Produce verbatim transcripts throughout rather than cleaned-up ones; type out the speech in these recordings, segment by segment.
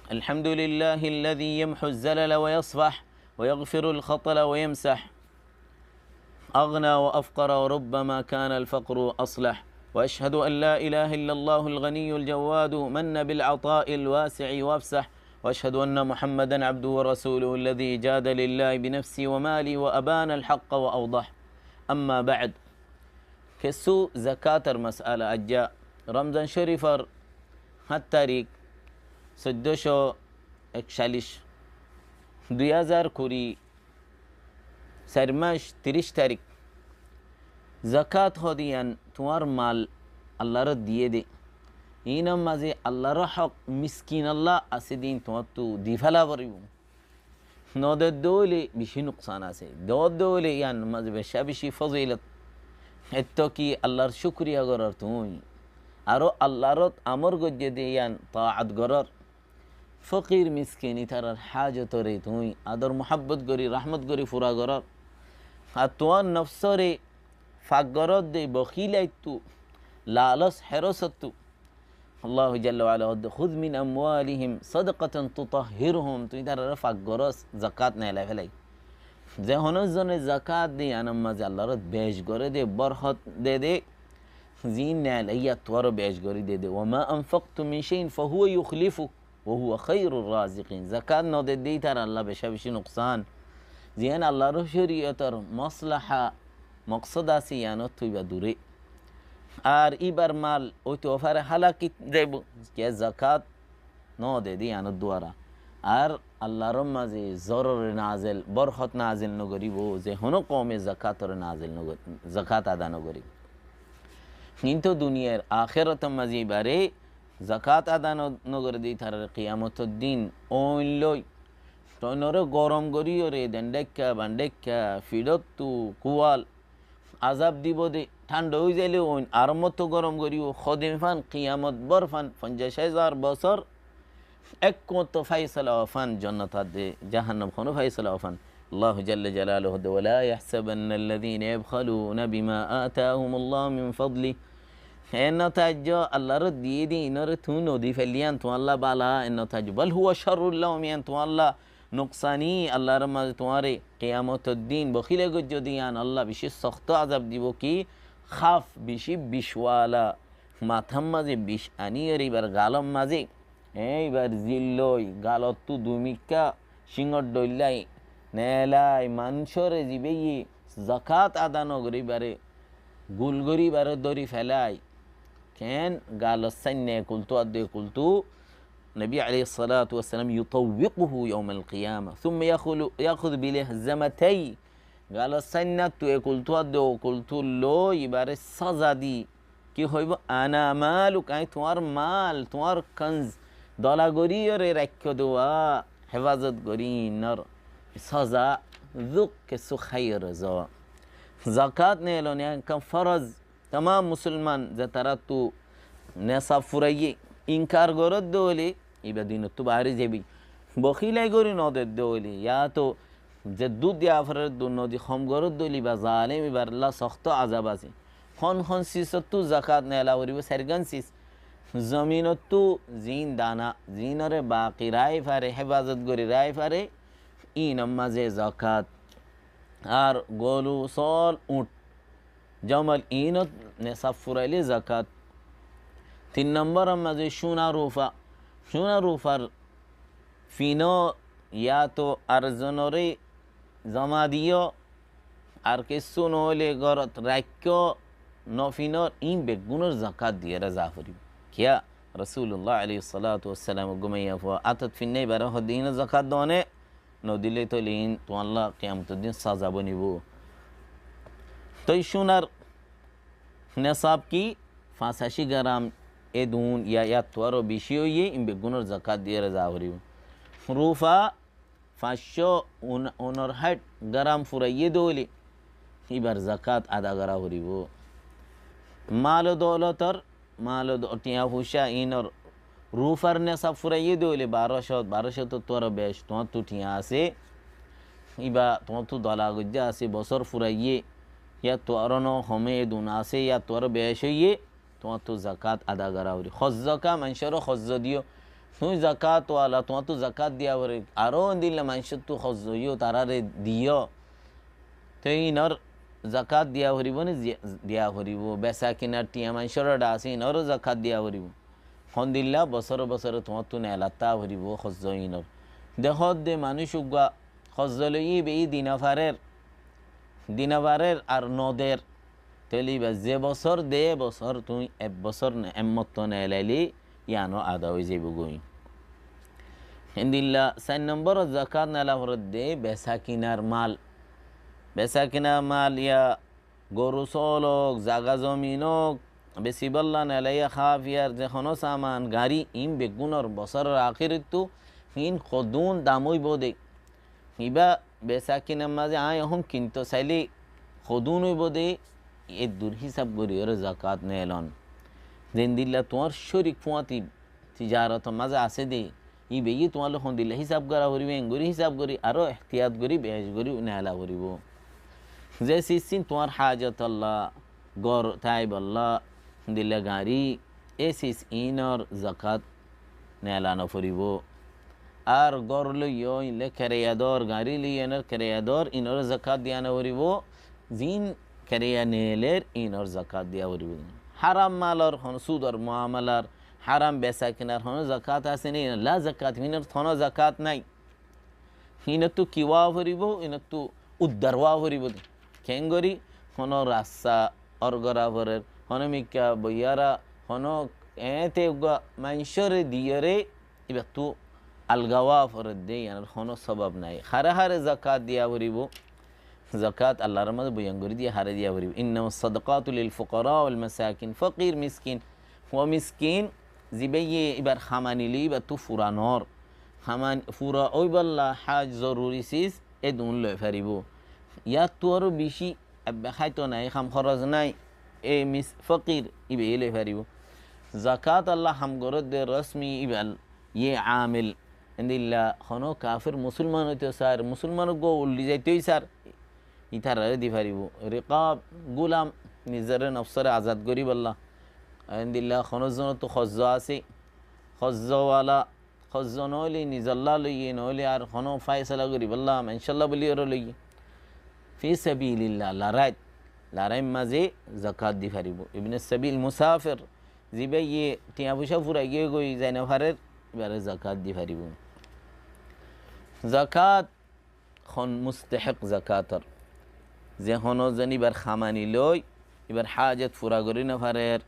الحمد لله الذي يمحو الزلل ويصفح ويغفر الخطل ويمسح. أغنى وأفقر وربما كان الفقر أصلح. وأشهد أن لا إله إلا الله الغني الجواد من بالعطاء الواسع وأفسح. وأشهد أن محمدا عبده ورسوله الذي جاد لله بنفسه وماله وأبان الحق وأوضح. أما بعد. Kessú zakátor masala. Aijja Romzan Córifor háñt tarík, soiddó cót ekcallic, dui házar kuri, sair mac tiríc tarík. Zakát hoó de yián tuáñr mal Allaré diyé de. Iínor mazé Allaré hók miskin olla asé de iín tuáñttu di féla foribóu. Nodedde óile bicí nuksán asé. Dodde óile yián mazé becá bicí fozilot. Ettó ki Allar cúkuriya gorór tuñí. Aró Allaré amor goijjé de yián taat gorór. Fokir miskin ítarar hájotoré tuñí ador muhábbot gorí, rahmot gorí fura gorór. Ar tuáñr nofsóre fak goródde bokílaittu, laloc herosottu. Allahu jalla wa ala hoódde, "Khudh min amwalihim sadaqatan tutahhiruhum", tuñí tararé fak gorós, zakát neelai félai. Ze honó zone zakát de, yiánor mazé Allaré bec goré de, borhot de de, ziín neelai yían tuáñre bec gorí de de. "Wa ma anfaqtum min shay'in fahuwa yukhlifuh wa huwa khairur raziqin." Zakát nodedde ítar Alla becá bicí nuksán. Ziín Allaré córiyotor moslaha moksód asé, yiánottu íba duré. Ar íbar mal óitou fare hálak ói zaibou, ke zakát nodede yiánor duara. Ar Allaré mazé zororé nazel, borhot nazel nogoríbou, ze honó koume zakátoré nazel nogor-, zakát ada nogoríbou. Kintu duniyair akérotor mazé íbaré zakát ada no-, nogoré de ítararé kiyamotor din óin loi, toinoré gorom goríyoré, dendháikka, bandháikka, fiçóttu, kuwal, azab dibou de, thánda ói zaile óin, arommottu gorom goríbou, hodin fán, kiyamot bór fán, fonjaic házar bosór, ek kuñttu fáisola ófan, jonnot adde, jahannam honó fáisola ófan. Allahu jalla jalaluhu hoódde, "Wa la yahsabanna alladhina yabkhaluna bima atahumullahu min fadlih." Enno taijjo Allaré diyé de iínoré tuñí nodi féliyan tuáñlla bala, enno taijjo. "Bal huwa sharrul lahum", yián tuáñlla nuksani, Allaré mazé tuáñre kiyamotor din bokílai goijjó de yián Alla bicí sokto azab dibou ki, khaf bicí bicwala, matár mazé bic aníyoré íbar galor mazé, e, íbar zilloi, galottu dumikká, cíñor dhoillai, neelai, manúicoré zibáye zakát ada nogoré íbaré, gul gorí íbaré dóri félai. Ken galor sáinna ekultu adde ekultu, Nobi aláihis salatu wassalam, "yutawwiquhu yawmal qiyamah, thumma yakhulu-, yakhudhu bilihzamatai." Galor sáinnattu ekultu adde okultu loi íbaré sáza di. Ki hoibóu? "Ana maluk", añí tuáñr mal, tuáñr kanz, dola goríyoré raikkó de, héfazot gorí iínor sáza, zuk kessú háiyoré zo. Zakát neelon ekkán foroz, tamam musolman ze taráttu nesab furaiyé, inkar goródde óile íba dinottú baári zaibói. Bokílai gorí nodedde óile, yáto zeddúr diya forer eddúr nodi, hom goródde óile íba zalem, íbarlla sokto azab asé. Hon hon sisottu zakát neela foribóu, sairgán sis. Zominottú ziín dana, ziínoré baki rái fare, héfazot gorí rái fare, iínor mazé zakát. Ar goru, sóol, uñth, jomal, iínot nesab furailé zakát. Tin nombóror mazé cúna rufa. Cúna rufar finó, yáto arzonoré zoma diyó, ar kessú noóile górot raikkó, nofinór, iín beggúnor zakát diyére za foribóu. Kiyá? Rosulullah aláihis salatu wassalam uggwá maiyafua átot finnái baré hoódde iínor zakát doné, nodile tóile iín tuáñlla kiyamotor din sáza bonibóu. Toi cúnar nesab ki? Fañsací garam, edun ya yáttu aró bicí óiye, iín beggúnor zakát diyére za foribóu. Rufa fañccó un-, unor háit garam furaiyé de óile íbar zakát ada gora foribóu. Mal o doulotor, mal o do-, thiañ foicá iínor rufar nesab furaiyé de óile baró cót, baró cótottu aró bec tuáñttu thiañ asé, íba tuáñttu dola goijjá asé, bosór furaiyé, yáttu aró no home, edun asé, yáttu aró bec óiye, tuáñttu zakát ada gora foribóu. Hozzó ka, maincóre hozzó diyó, Tuñí zakat wala, tuáñttu zakat diya foribó. Aró endilla maincóttu hozzó, taráre diyó. Te inor zakat diya foribó né? Zi-, diya foribó. Besa kinar tiañ maincór ore asé, inoró zakat diya foribó. Hondilla bosóre bosóre tuáñttu neelatta foribó hozzó inor. Dehódde manúic uggúa hozzó loiyé, íba dinofarér, dinofarér ar noder. Tóile íba ze bosór de, e bosór tuñí ek bosór ne-, ek motto neelailé, yíano ada ói zaibói. Héndilla sair nombor zakat neela foredde besa kinar mal. Besa kinar mal, yá goru sóol ók, zaga zomin ók, besibólla neelaiya háfiyar ze honó saman, garí, iín beggúnor bosóror akérottú iín hodún dam óibou de. Íba besa kinar mazé aññí ehón kinto sailé hodún óibou de, eddur hísab goríyoré zakat neelon. Zendilla tuáñr córik fúañti tijarotor mazé asé de, íbayé tuáñlla hondilla hísab gora foribó, engorí hísab gorí, aró ehtiyat gorí, bec gorí neela foribó. Ze siz sin tuáñr hajotolla, gór táibolla, hondilla garí, e siz inor zakat neela noforibó. Ar gór loiyó, inle kereyador, garí loiyó, inor kereyador, inor zakat diya noforibó. Zin kereya neeler, inor zakat diya foribó. Háram malor, honó sudor muamalar, háram besa kinar honó zakat asé né? La zakat, inor honó zakat nái. Hínottú ki ówa foribó? Hínottú uddar ówa foribó de. Keéngorí? Honó rasta or gora forer, honó mikká boiyára, honó eéñte uggúa maincóre diyoré, íbattú alga ówa foredde, yíanor honó sobab nái. Háre háre zakat diya foribó. Zakat Allar mazé boyan gorí diyé, háre diya foribó. إنما الصدقات للفقراء والمساكين. Fokir, miskin, ó miskin, zibáye íbar hamani loi íbattú fura noór. Haman-, fura óibolla haj zoruri siz, edún loi faribó. Yáttu aró bicí ebbe háito nái, ham hóros nái, e mis-, fokir, íbayé loi faribó. Zakat Alla ham gorédde rosmi íbal, yé amil. Endilla honó kafer musulman óito sar, musulman uggúa uldi zaito sar, ítararé di faribó. Rikab, gulam, nizoré nofsóre azad goríbolla. Endilla honó zonottu hozzó asé, hozzó wala, hozzó noóile nizolla loiyé, noóile ar honó faisala goríbolla maincólla buli ore loiyé. Fi sabilillah, larait, larait mazé zakat di faribó. Ibne sabil, musafir, zibáye tiañ foicá furai giyé goi, zai nofarer, íbare zakat di faribó. Zakat hon mustahek zakator? Ze honó zon íbar hamani loi, íbar hajot fura gorí nofarer,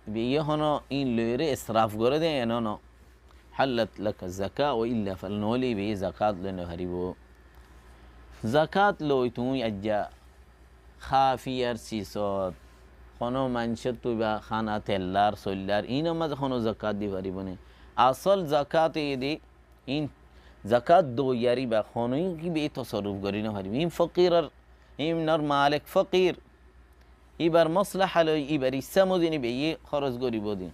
íbayé honó ín loiyóre israf goré de, eno no. حلت لك الزكاة وإلا فلا, noóile íbayé zakat loi nofaribó. Zakat loi tuñí aijja háfiyar sisot, honó maincóttu íba hána tellar, soillar, ínor mazé honó zakat di faribó né? Asól zakat óiye de, ín zakat doiyar íba honó ín ki íbayé tosorruf gorí nofaribó. Ín fokiror, ínor malek fokir. Íbar moslaha loi, íbar issá mozin íbayé hóros goríbou de.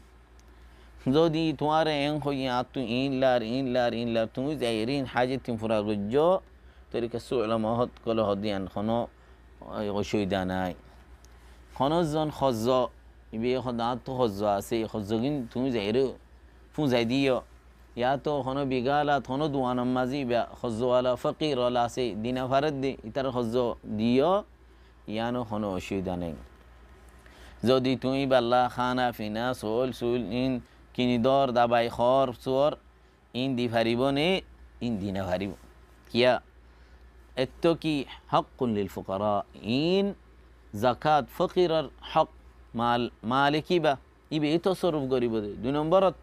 Zodi tuáñre eén hoiyé, añáttu ín lar, ín lar, ín lar, tuñí zaiyóre ín hajot ín fura goijjó, tóile kessú ulama ókkole hoó de yían honó osubida nái. Honó zon hozzó, íbayé hoó de añáttu hozzó asé, hozzógin tuñí zaiyóre fúzai diyó. Yáto honó bigalat, honó duanor mazé íba hozzó wala, fokir wala asé, di nofaredde, ítar hozzó diyó, yíano honó osubida nái. Zodi tuñí íballa hána fina, soil, suil, ín kini dor, dabai hór, suor, ín di faribó né? Ín di nofaribó. Kiyá? Ettó ki, حق للفقراء, ín zakat fokiror hók, mal, malek íba. Íbayé tosorruf goríbou de. Dui nomborot,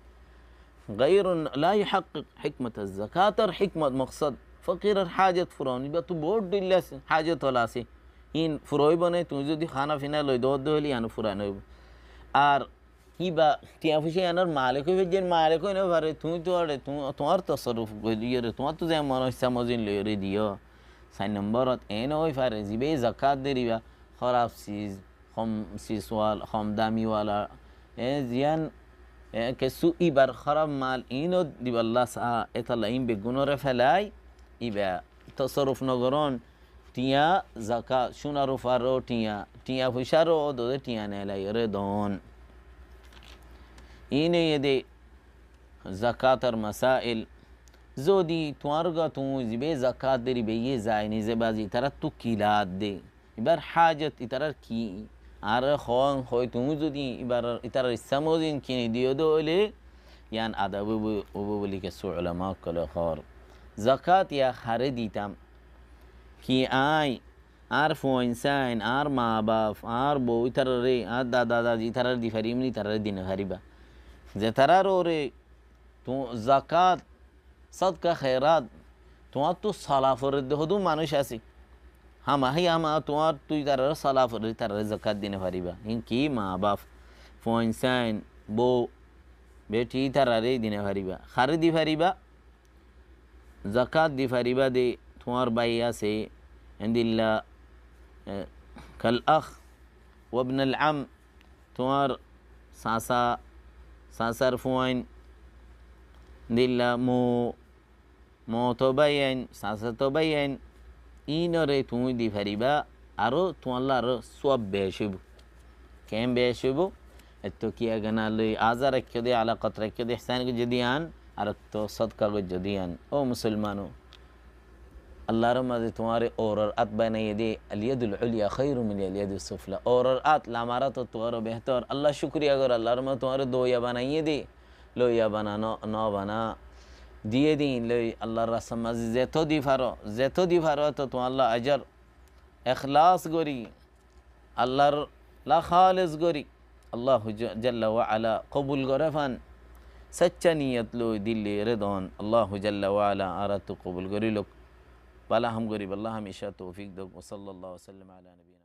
غير لا يحقق حكمة الزكاة, tor hikmot, moksod, fokiror hajot furon, íbattú bout dhoilla asé, hajot ola asé. Ín fura óibou né? Tuñí zodi hána fina loi dódde óile yíano fura noóibou. Ar íba tiañ foicá yíanor malek ói faijjé, malek ói nofare, tuñí tuáñre, tuáñ-, tuáñr tosorruf goríyore, tuáñttu ze mone issá mozin loiyóre diyó. Sair nomborot, eéne ói fare, zibáye zakat der íba, hóraf siz, hom siz wal-, hom dami wala, e, ziyán, e, kessú íbar hóraf mal, íno diballa saá, étalla ín beggúnore felai, íba tosorruf nogoron, tiañ zakat, cúna rufaró tiañ, tiañ foicáró dode tiañ nelaiyóre don. Ín óiye de zakátor masáil. Zodi tuáñr gáttu zibá zakát diyé, ibáye zai nizé bázi, ítaráttu ki laádde? Ibár hájot ítarár ki? Añáre hoón hoi, tuñí zodi ibár, ítarar issá mozin kini diyó dé óile, yián adab óibo, óibo buli kessú ulama ókkole hoór. Zakát yián haré ditam? Ki aññí, añár fuain sáin, añár maa baf, añár bou ítararé, añár dada dadi ítararé di farim né, ítararé di no faribá? Ze ítarar uore Tuáñr zakát, sódka, hérat, tuáñrtu sola foredde hodún manúic asé. Hámaha, hámaha tuáñrtu ítararé sola foredde, ítararé zakát di no faribá. Híin ki? Maa baf, fuain sáin, bou, beci, ítararé di no faribá. Haré di faribá? Zakát di faribá de tuáñr bái asé, endilla, e, kal akh wa ibnal am, tuáñr sasa, sasar fuain, dilla mo, moto báiyain, sasato báiyain, iínoré tuñí di faribá, aró tuáñlla aró suab beci óibo. Keén beci óibo? Etto kiyá gana loi azar raikkó de, alakot raikkó de, ihsán goijjó de yián, ar etto sódka goijjó de yián. Ó musolman, Allar mazé tuáñre ouror át banaiyé dé, al yadul ulya khairun min al yadis sufla. Ouror át, lamar átottú aró behtor. Allar cúkuriya goró, Allar mazé tuáñre doiya banaiyé dé, loiya bana no, no bana. Diyé dé íin loi Allar rastar mazé zetó di faró, zetó di faró, etó tuáñlla ajar. Ekhlas gorí, Allar lá hális gorí, Allahu ja-, jalla wa ala kobul goré fán. Sacca niyot loi dillí redon, Allahu jalla wa ala añáráttu kobul gorí louk. Bála ham goríballa hámica toufik douk. Wa sallallahu wa sallam ala nabiyina